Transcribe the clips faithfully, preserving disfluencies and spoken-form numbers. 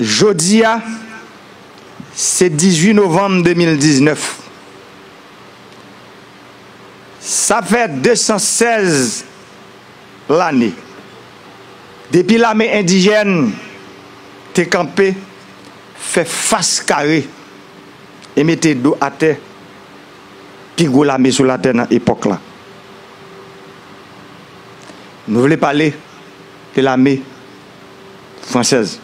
Jodi a, se dizuit novanm de mil diznèf. Sa fè de san sèz lane depi lame endijèn te kanpe, fè fas kare e mete do atè pi gwo lame sou latè nan epòk la. Nou vle pale de lame fransèz.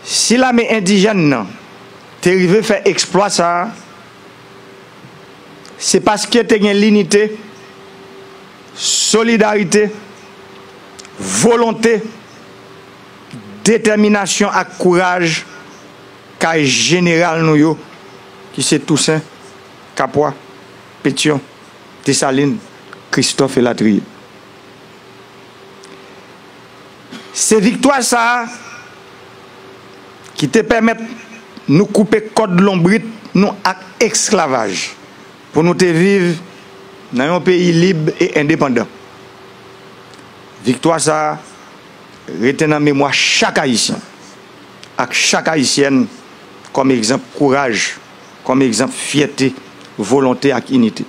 Si lame endijèn nan te rive fè eksplwa sa a, se paske te gen linite, solidarite, volonte, detèminasyon ak kouraj kay jeneral nou yo, ki se Tousen, Kapwa, Petyon, Desalin, Kristòf elatriye. Se viktwa sa a ki te pèmèt nou koupe kòd lonbrit nou ak esklavaj pou nou te viv nan yon peyi lib e endepandan. Viktwa sa a rete nan memwa chak Ayisyen ak chak Ayisyèn kòm egzanp kouraj, kòm egzanp fyète, volonte ak inite.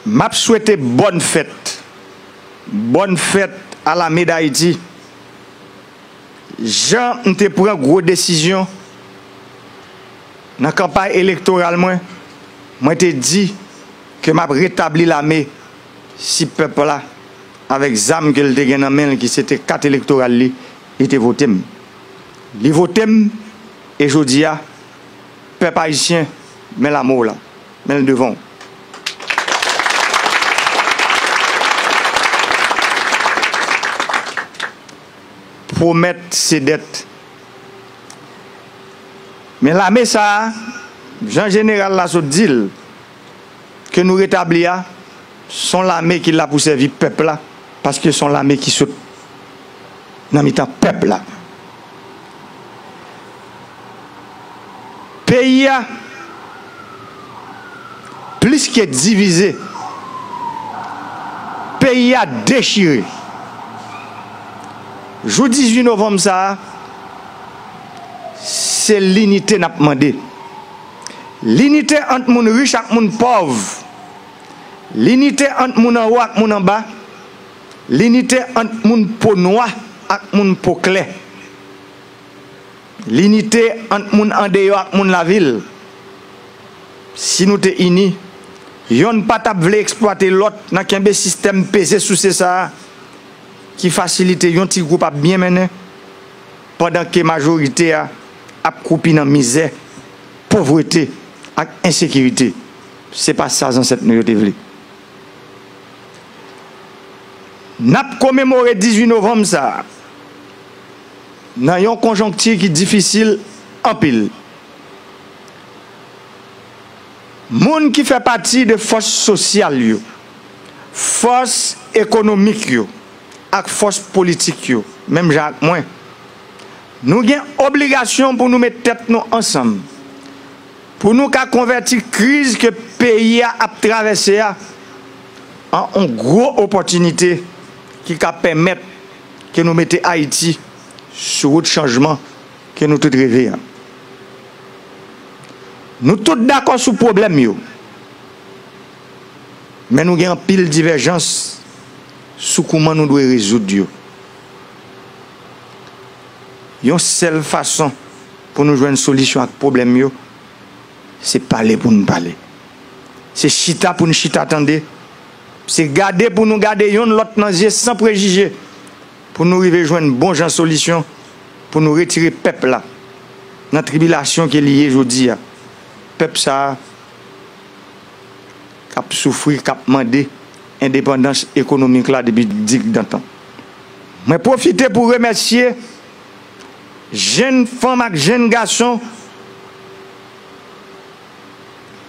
M ap swete bòn fèt, bòn fèt a Lame Dayiti. Jan m te pran gwo desizyon nan kanpay elektoral mwen, mwen te di ke m ap retabli lame si pèp la, avèk zam ke l te gen nan men l, ki se te kat elektoral li, li te vote m. Li vote m, e jodi a, pèp ayisyen, men lame w la, men l devan w. Pwomèt se dèt. Men lame sa a, jan jeneral la sot di l, ke nou retabli a, s on lame ki la pou sèvi pèp la, paske s on lame ki sot nan mitan pèp la. Peyi a plis ke divize, peyi a dechire. Jou dizuit novanm sa a, se linite n ap mande. Linite ant moun rich ak moun pòv. Linite ant moun anwo ak moun anba. Linite ant moun po nwa ak moun po klè. Linite ant moun andeyò ak moun lavil. Si nou te ini, yonn pa t ap vle eksplwate lòt nan kenbe sistèm peze souse sa a ki fasilite yon ti gwoup ap byen mennen, pandan ke majorite a ap kwoupi nan mizè, povrete ak ensekirite. Se pa sa zansèt nou yo te vle. N ap komemore dizuit novanm sa a nan yon konjonkti ki difisil anpil. Moun ki fè pati de fòs sosyal yo, fòs ekonomik yo ak fòs politik yo, menm jan ak mwen, nou gen obligasyon pou nou met tèt nou ansanm pou nou ka konvèti kriz ke peyi a ap travèse a an on gwo opòtinite ki ka pèmèt ke nou mete Ayiti sou wout chanjman ke nou tout reve a. Nou tout dakò sou pwoblèm yo, men nou gen anpil divèjans sou kouman nou dwe rezoud yo. Yon sèl fason pou nou jwenn solisyon ak pwoblèm yo, se pale pou n pale. Se chita pou n chita tande. Se gade pou nou gade yonn lòt nan zye san prejije, pou nou rive jwenn bon jan solisyon, pou nou retire pèp la nan tribilasyon ke li ye jodi a. Pèp sa a k ap soufri, k ap mande endepandans ekonomik la depi digdantan. Mwen pwofite pou remèsye jenn fanm ak jenn gason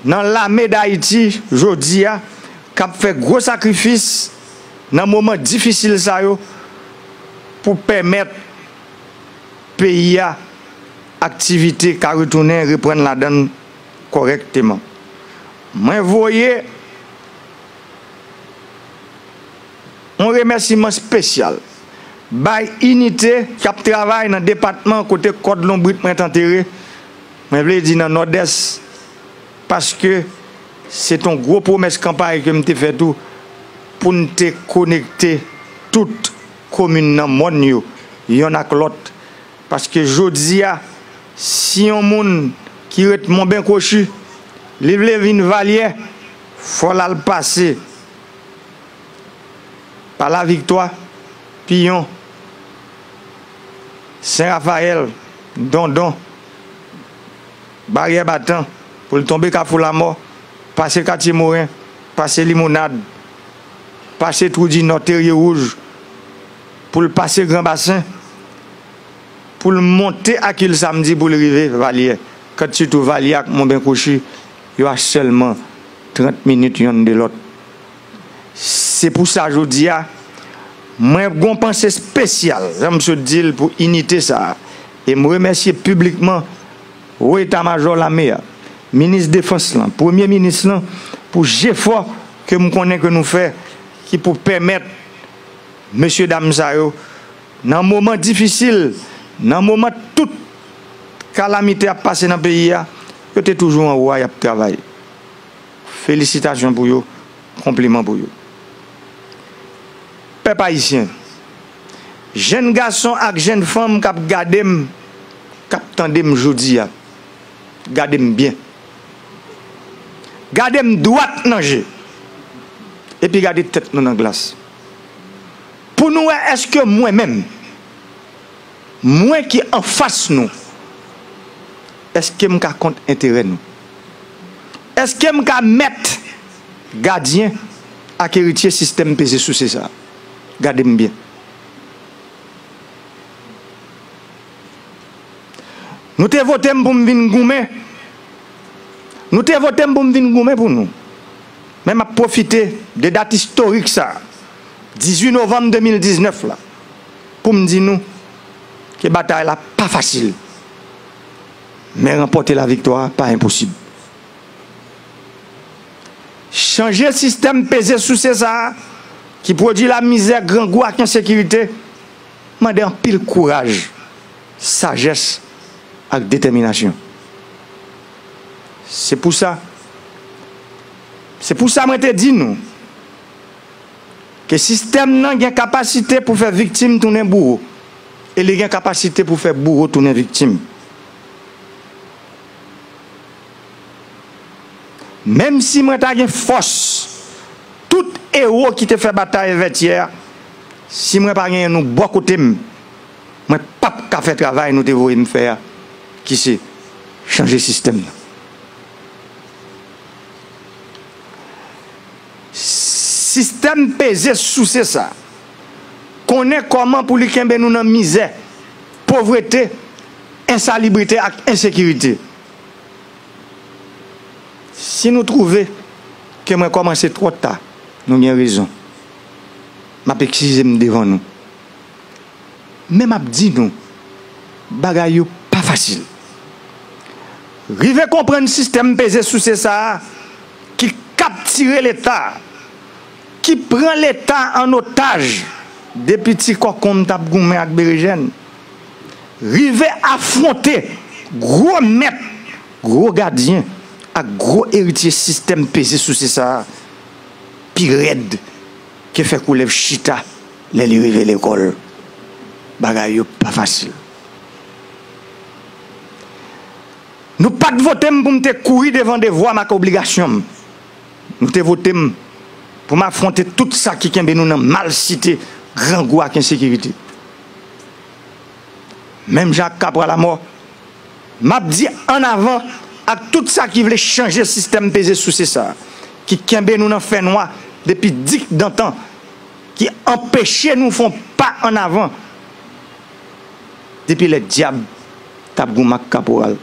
nan Lame Dayiti jodi a k ap fè gwo sakrifis nan moman difisil sa yo pou pèmèt peyi a aktivite ka retounen reprann ladan l kòrèkteman. Mwen voye yon remèsiman espesyal bay inite k ap travay nan depatman kote kòd lonbrit mwen t antere, mwen vle di nan Nòdès, paske se t on gwo pwomès kanpay ke m te fè tou pou n te konekte tout komin nan mòn yo, yonn ak lòt. Paske jodi a, si yon moun ki ret Monben Kwochi, li vle vin Valyè, fò l al pase pa Laviktwa, Piyon, Sen Rafayèl, Dondon, Baryè Batan, pou l tonbe Kafou Lamò, pase Katye Moren, pase Limonad, pase Twou di Nò, Terye Wouj, pou l pase Gran Basen, pou l monte Akil Samdi pou l rive Valyè. Kant sitou Valyè ak Monben Kwochi, yo a sèlman trant minit yonn de lòt. Se pou sa jodi a, mwen gen yon panse espesyal, jan m sot di l, pou inite sa a. E m remèsye piblikman Wo Eta Majò Lame a, Minis Defans lan, Premye Minis lan, pou jefò ke m konnen ke nou fè, ki pou pèmèt mesye dam sa yo, nan moman difisil, nan moman tout kalamite ap pase nan peyi a, yo te toujou anwo a, y ap travay. Felisitasyon pou yo, konpliman pou yo. Pèp ayisyen, jèn gason ak jèn fanm k ap gade m, k ap tande m jodi a, gade m byen. Gade m dwat nan je, epi gade tèt nou nan glas. Pou nou wè èske mwen menm, mwen ki anfas nou, èske m ka kont enterè nou? Èske m ka mèt, gadyen ak eritye sistèm peze souse sa a? Gade m byen. Nou te vote m pou m vin goumen. Nou te vote m pou m vin goumen pou nou. Men m ap pwofite de dat istorik sa a, dizuit novanm de mil diznèf la, pou m di nou ke batay la pa fasil. Men ranpòte laviktwa pa enposib. Chanje sistèm peze souse sa a, ki pwodui lamizè, grangou ak ensekirite, mande anpil kouraj, sajès ak detèminasyon. Se pou sa, se pou sa mwen te di nou ke sistèm nan gen kapasite pou fè viktim tounen bouwo, e li gen kapasite pou fè bouwo tounen viktim. Menm si mwen ta gen fòs tout ewo ki te fè batay Vètyè a, si mwen pa genyen nou bò kote m, mwen p ap ka fè travay nou te voye m fè a, ki se chanje sistèm nan. Sistèm peze souse sa a konnen kòman pou li kenbe nou nan mizè, povrete, ensalibrite ak ensekirite. Si nou twouve ke mwen kòmanse twò ta, nou gen rezon. M ap eskize m devan nou. Men m ap di nou, bagay yo pa fasil. Rive konprann sistèm peze souse sa a ki kaptire Leta, ki pran Leta an otaj depi ti kòkonm t ap goumen ak berejèn. Rive afwonte gwo mèt, gwo gadyen ak gwo eritye sistèm peze souse sa a pi rèd ke fè koulèv chita lè li rive lekòl. Bagay yo pa fasil. Nou pa t vote m pou m te kouri devan devwa m ak obligasyon m. Nou te vote m pou m afwonte tout sa ki kenbe nou nan malsite, grangou ak ensekirite. Menm jan ak Kapwa Lamò, m ap di annavan ak tout sa ki vle chanje sistèm peze souse sa a, ki kenbe nou nan fènwa depi dikdantan, ki anpeche nou fè yon pa annavan depi lè dyab t ap goumen ak kaporal.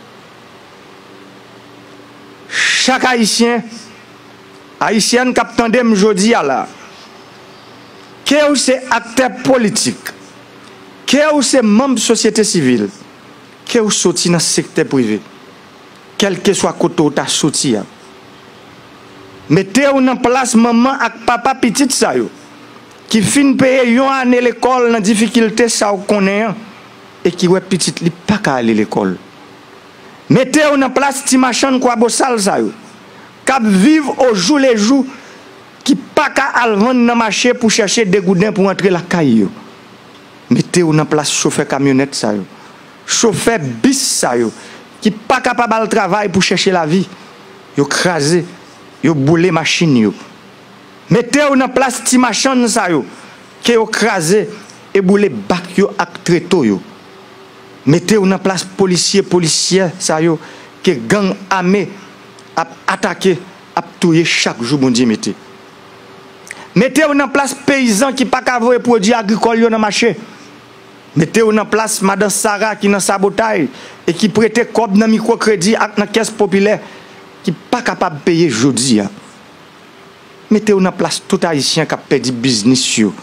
Chak Ayisyen, Ayisyèn k ap tande m jodi a la, ke w se aktè politik, ke w se manm sosyete sivil, ke w soti nan sektè prive, kèlkeswa kote w ta soti a, mete w nan plas manman ak papa pitit sa yo, ki fin peye yon ane lekòl nan difikilte sa w konnen an, e ki wè pitit li pa ka ale lekòl. Mete w nan plas ti machann Kwabosal sa yo, k ap viv ojoulejou, ki pa ka al vann nan mache pou chèche de gouden pou antre lakay yo. Mete w nan plas chofè kamyonèt sa yo, chofè bis sa yo, ki pa kapab al travay pou chèche lavi. Yo kraze, yo boule machin yo. Mete w nan plas ti machann sa yo, ke yo kraze e boule bak yo ak treto yo. Mete w nan plas polisye, polisyè sa yo, ke gang ame ap atake, ap touye chak jou Bondye mete. Mete w nan plas peyizan ki pa ka voye pwodui agrikòl yo nan mache. Mete w nan plas madan Sara ki nan sabotay e ki prete kòb nan mikwokredi ak nan kès popilè, ki pa kapab peye jodi a. Mete w nan plas tout Ayisyen k ap pèdi biznis yo.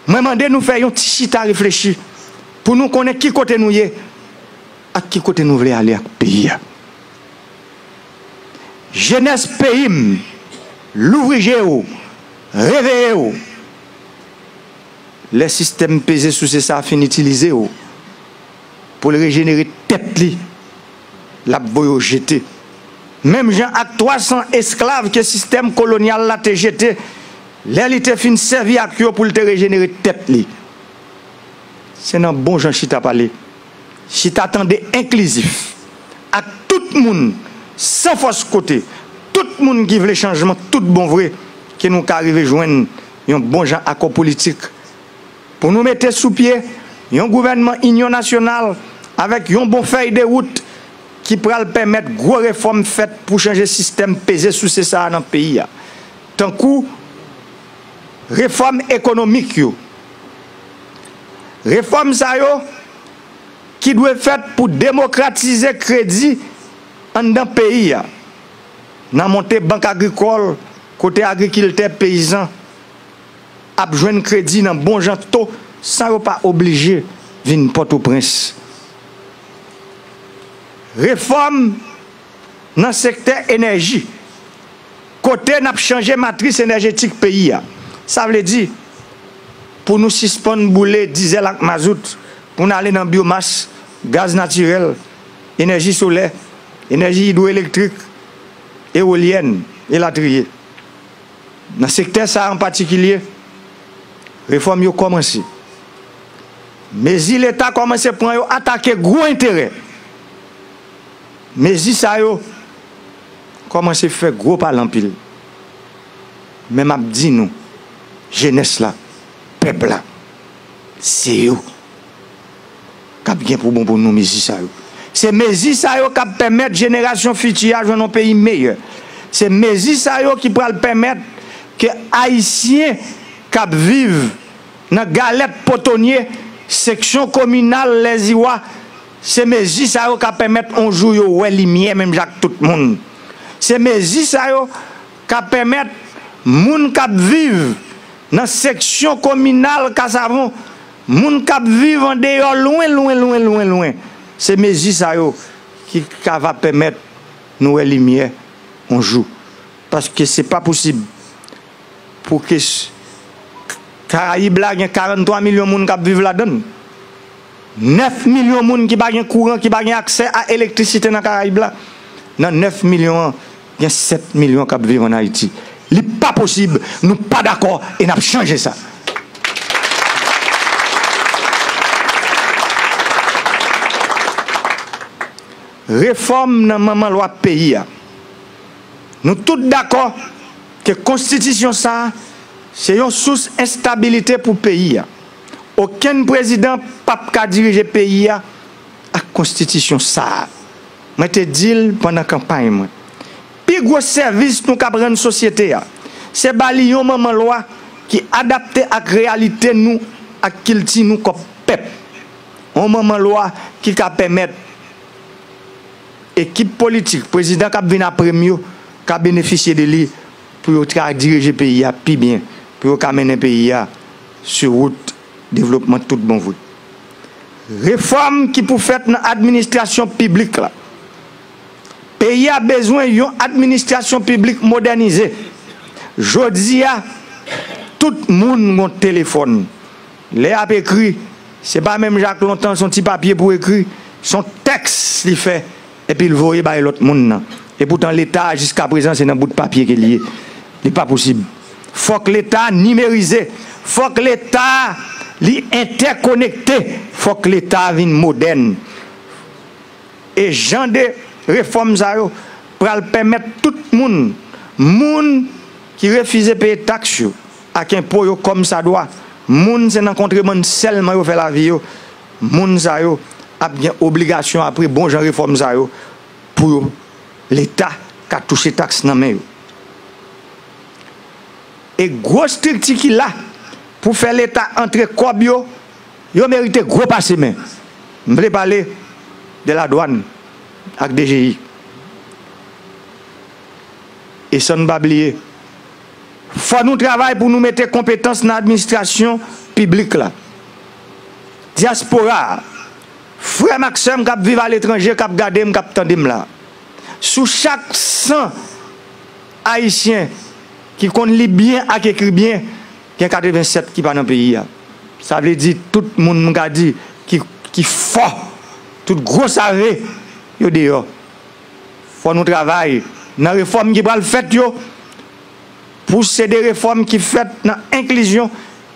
Mwen mande nou fè yon ti chita reflechi pou nou konnen ki kote nou ye ak ki kote nou vle ale ak peyi a. Jenès peyi m, louvri je w, reveye w. Lè sistèm peze souse sa a fin itilize w pou l rejenere tèt li, l ap voye w jete. Menm jan ak twa san esklav ke sistèm kolonyal la te jete, lè li te fin sèvi ak yo pou l te rejenere tèt li. Se nan bon jan chita pale, chita tande enklizif ak tout moun, san fòs kote, tout moun ki vle chanjman tout bon vre, ke nou ka rive jwenn yon bon jan akò politik pou nou mete sou pye yon gouvènman inyon nasyonal avèk yon bon fèy de wout ki pral pèmèt gwo refòm fèt pou chanje sistèm peze souse sa a nan peyi a, tankou refòm ekonomik yo. Refòm sa yo ki dwe fèt pou demokratize kredi anndan peyi a, nan monte bank agrikòl kote agrikiltè, peyizan ap jwenn kredi nan bon jan to san yo pa oblije vin Pòtoprens. Refòm nan sektè enèji, kote n ap chanje matris enèjetik peyi a. Sa vle di, pou nou sispann boule dizèl ak mazout, pou n ale nan byomas, gaz natirèl, enèji solè, enèji idwoelektrik, ewolyèn, elatriye. Nan sektè sa a an patikilye, refòm yo kòmanse. Mezi Leta kòmanse pran yo atake gwo enterè. Mezi sa yo kòmanse fè gwo pale anpil. Men m ap di nou, jenès la, pèp la, se yo k ap gen pou bon pou nou mezi sa yo. Se mezi sa yo k ap pèmèt jenerasyon fiti a jwenn yon peyi meyè. Se mezi sa yo ki pral pèmèt ke Ayisyen k ap viv nan Galèt, Potonye, seksyon kominal Lèziwa, se mezi sa yo k ap pèmèt on jou yo wè limyè menm jan ak tout moun. Se mezi sa yo k ap pèmèt moun k ap viv nan seksyon kominal Kasavon, moun k ap viv andeyò lwen, lwen, lwen, lwen, lwen, se mezi sa yo ki ka va pèmèt nou wè limyè on jou. Paske se pa posib pou ke s-, Karayib la gen karant twa milyon moun k ap viv ladan l. Nèf milyon moun ki pa gen kouran, ki pa gen aksè a elektrisite nan Karayib la. Nan nèf milyon an, gen sèt milyon k ap viv ann Ayiti. Li pa posib, nou pa dakò e n ap chanje sa. Refòm nan manman lwa peyi a. Nou tout dakò ke konstitisyon sa a se yon sous enstabilite pou peyi a. Okenn prezidan p ap ka dirije peyi a ak konstitisyon sa a. Mwen te di l pandan kanpay mwen. Pi gwo sèvis nou kab rann sosyete a, se ba li yon manman lwa ki adapte ak reyalite nou, ak kilti nou kòm pèp. Yon manman lwa ki ka pèmèt ekip politik, prezidan k ap vin apre m yo, ka benefisye de li pou yo ka dirije peyi a pi byen, pou yo ka mennen peyi a sou wout devlopman tout bon vre. Refòm ki pou fèt nan administrasyon piblik la. Peyi a bezwen yon administrasyon piblik modènize. Jodi a, Tout moun gon telefòn. Lè y ap ekri, se pa menm jan ak lontan, se yon ti papye pou ekri, se yon tèks li fè, epi l voye bay lòt moun nan. Epoutan, Leta a, jiskaprezan, se nan bout papye ke l ye. Li pa posib. Fòk Leta a nimerize. Fòk Leta a, li entèkonekte. Fòk Leta a vin modèn. E jan de refòm sa yo pral pèmèt tout moun, moun ki refize peye taks yo ak enpo yo kòmsadwa, moun se nan kontrebann sèlman yo fè lavi yo, moun sa yo ap gen obligasyon apre bon jan refòm sa yo pou yo, Leta ka touche taks nan men yo. E gwo estrikti ki la pou fè Leta antre kòb yo, yo merite gwo pase men. M vle pale de ladwàn ak D G I. E san n pa bliye, fò nou travay pou nou mete konpetans nan administrasyon piblik la. Dyaspora a, frè m ak sè m k ap viv aletranje, k ap gade m, k ap tande m la, sou chak san Ayisyen ki konn li byen ak ekri byen, gen katrevennsèt ki pa nan peyi a. Sa vle di tout moun, m ka di, ki, ki fò, tout gwo save, yo deyò. Fò nou travay nan refòm ki pral fèt yo, pou se de refòm ki fèt nan enklizyon,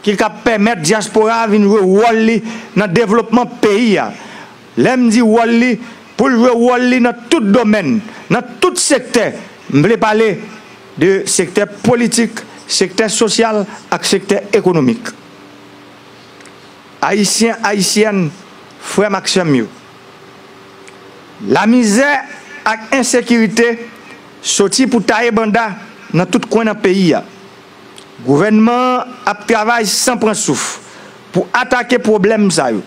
ki ka pèmèt dyaspora a vin jwe wòl li nan devlopman peyi a. Lè m di wòl li, pou l jwe wòl li nan tout domèn, nan tout sektè. M vle pale de sektè politik, sektè sosyal ak sektè ekonomik. Ayisyen, Ayisyèn, frè m ak sè m yo, lamizè ak ensekirite soti pou taye banda nan tout kwen nan peyi a. Gouvènman an ap travay san pran souf pou atake pwoblèm sa yo.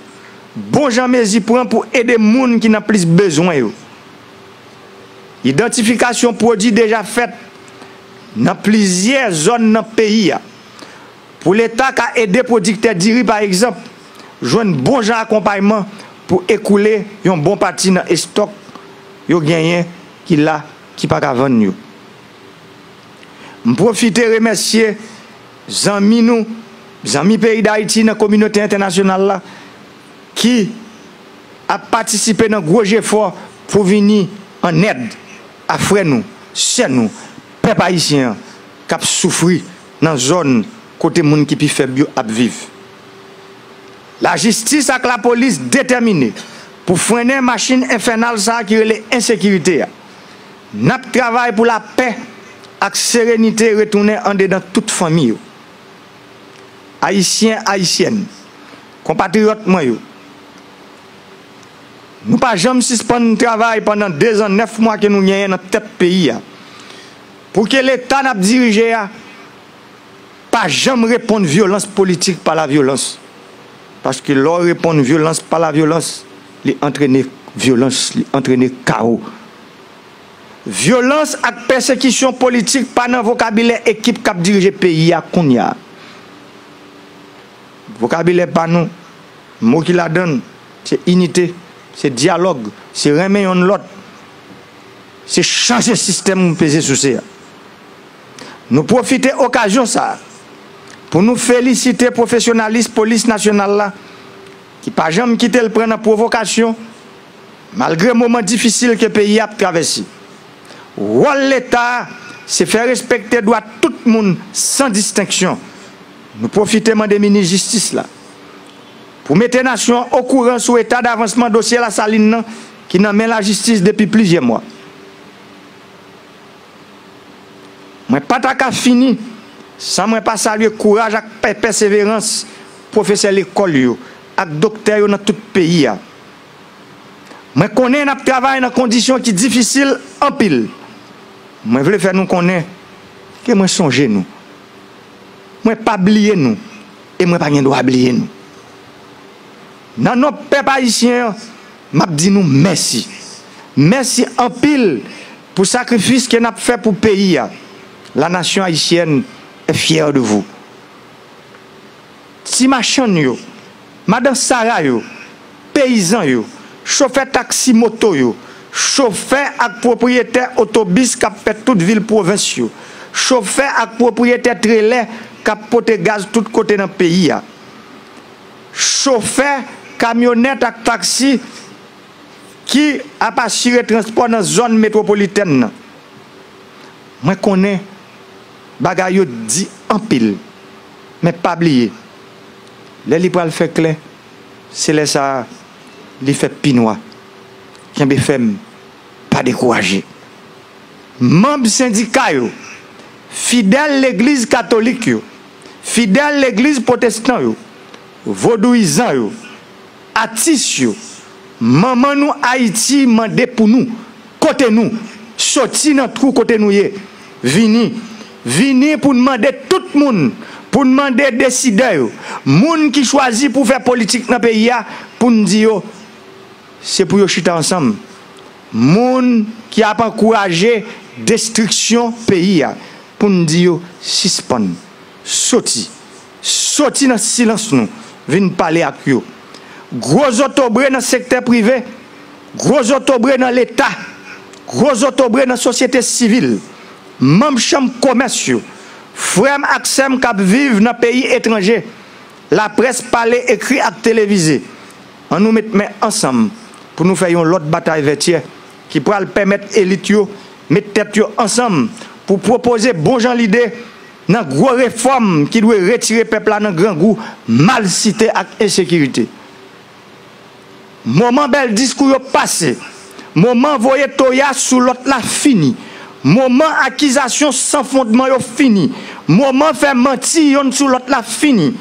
Bon jan mezi pran pou ede moun ki nan plis bezwen yo. Idantifikasyon pwodui deja fèt nan plizyè zòn nan peyi a. Pou Leta ka ede pwodiktè diri, pa egzanp, jwenn bon jan akonpayman pou ekoule yon bon pati nan estòk yo genyen ki la, ki pa ka vann yo. M pwofite remèsye zanmi nou, zanmi peyi Dayiti nan kominote entènasyonal la, ki ap patisipe nan gwo jefò pou vini an èd a frè nou, sè nou, pèp ayisyen an k ap soufri nan zòn kote moun ki pi fèb yo ap viv. Lajistis ak lapolis detèmine pou frennen machin enfènal sa a ki rele ensekirite a. N ap travay pou lapè ak serenite retounen andedan tout fanmi yo. Ayisyen, Ayisyèn, konpatriyòt mwen yo, nou pa janm sispann travay pandan dezan nèf mwa ke nou genyen nan tèt peyi a, pou ke Leta n ap dirije a pa janm reponn vyolans politik pa lavyolans. Paske lè w reponn vyolans pa lavyolans, li antrene vyolans, li antrene kawo. Vyolans ak pèsekisyon politik pa nan vokabilè ekip k ap dirije peyi a kounye a. Vokabilè pa nou, mo ki ladan l, se inite, se dyalòg, se renmen yonn lòt, se chanje sistèm peze souse a. Nou pwofite okazyon sa a pou nou felisite pwofesyonalis Polis Nasyonal la, ki pa janm kite l pran nan pwovokasyon, malgre moman difisil ke peyi a ap travèse. Wòl Leta a, se fè respekte dwa tout moun san distenksyon. Nou pwofite mande minis jistis la pou mete nasyon an okouran sou eta davansman dosye Lasalin nan ki nan men lajistis depi plizyè mwa. Mwen pa ta ka fini san mwen pa salye kouraj ak pè-, pèseverans pwofesè lekòl yo ak doktè yo nan tout peyi a. Mwen konnen n ap travay nan kondisyon ki difisil anpil. Mwen vle fè nou konnen ke mwen sonje nou. Mwen pa bliye nou e mwen pa gen dwa bliye nou. Nan non pèp ayisyen an, m ap di nou mèsi. Mèsi anpil pou sakrifis ke n ap fè pou peyi a. La nation haïtienne est fière de vous. Ti machann yo, madan Sara yo, peyizan yo, chofè taksi moto yo, chofè ak pwopriyetè otobis k ap fè tout vil pwovens yo, Chofè ak pwopriyetè trelè k ap pote gaz tout kote nan peyi a. Chofè kamyonèt ak taksi ki ap asire transpò nan zòn metwopolitèn nan. Mwen konnen bagay yo di anpil, men pa bliye, lè li pral fè klè, se lè sa a li fè pi nwa. Kenbe fèm, pa dekouraje. Manm sendika yo, fidèl legliz katolik yo, fidèl legliz pwotestan yo, vodouyizan yo, atis yo, manman nou Ayiti mande pou nou, kote nou, soti nan twou kote nou ye, vini, vini pou n mande tout moun, pou n mande desidè yo, moun ki chwazi pou fè politik nan peyi a, pou n di yo, se pou yo chita ansanm. Moun ki ap ankouraje destriksyon peyi a, pou n di yo sispann, soti, soti nan silans nou, vin pale ak yo. Gwo zotobre nan sektè prive, gwo zotobre nan Leta, gwo zotobre nan sosyete sivil, manm chanm komès yo, frè m ak sè m k ap viv nan peyi etranje, laprès pale, ekri ak televize, annou met men ansanm pou nou fè yon lòt batay Vètyè ki pral pèmèt elit yo met tèt yo ansanm pou pwopoze bon jan lide nan gwo refòm ki dwe retire pèp la nan grangou, malsite ak ensekirite. Moman bèl diskou yo pase. Moman voye toya sou lòt la fini. Moman akizasyon san fondman yo fini. Moman fè manti yonn sou lòt la fini.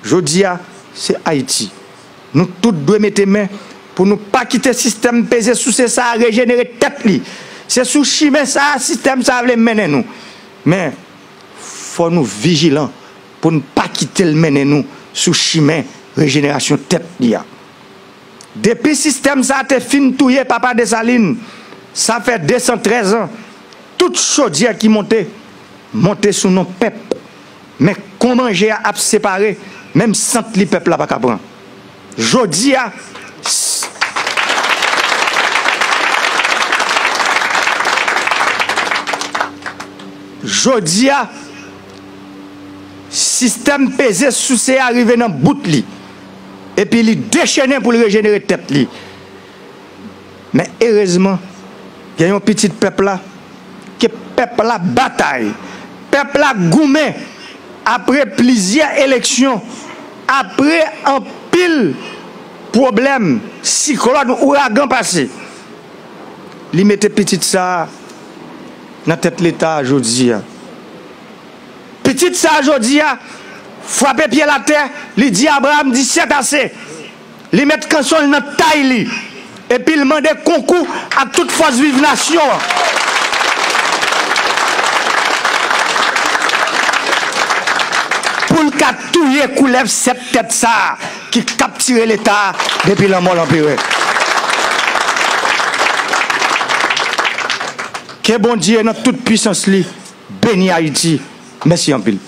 Jodi a, se Ayiti. Nou tout dwe mete men pou nou pa kite sistèm peze souse sa a rejenere tèt li. Se sou chimen sa a sistèm sa a vle mennen nou. Men, fò nou vijilan pou n pa kite l mennen nou sou chimen rejenerasyon tèt li a. Depi sistèm sa a te fin touye papa Desalin, sa fè de san trèz an, tout chodyè ki monte, monte sou non pèp. Men kon manje a ap separe, menm sant li pèp la pa ka pran. Jodi a, s-, jodi a, sistèm peze souse a rive nan bout li, epi li dechennen pou l rejenere tèt li. Men erezman, gen yon pitit pèp la, ke pèp la batay, pèp la goumen, apre plizyè eleksyon, apre anpil pwoblèm, siklòn, ouragan pase. Li mete pitit sa a nan tèt Leta a jodi a. Pitit sa a jodi a frape pye l atè, li di Abraram di sètase. Li met kanson l nan tay li, epi l mande konkou ak tout fòs viv nasyon an pou l ka touye koulèv sèt tèt sa a ki kaptire Leta a depi lanmò Lanperè. Ke Bondye nan tout pwisans li beni Ayiti. Mèsi anpil.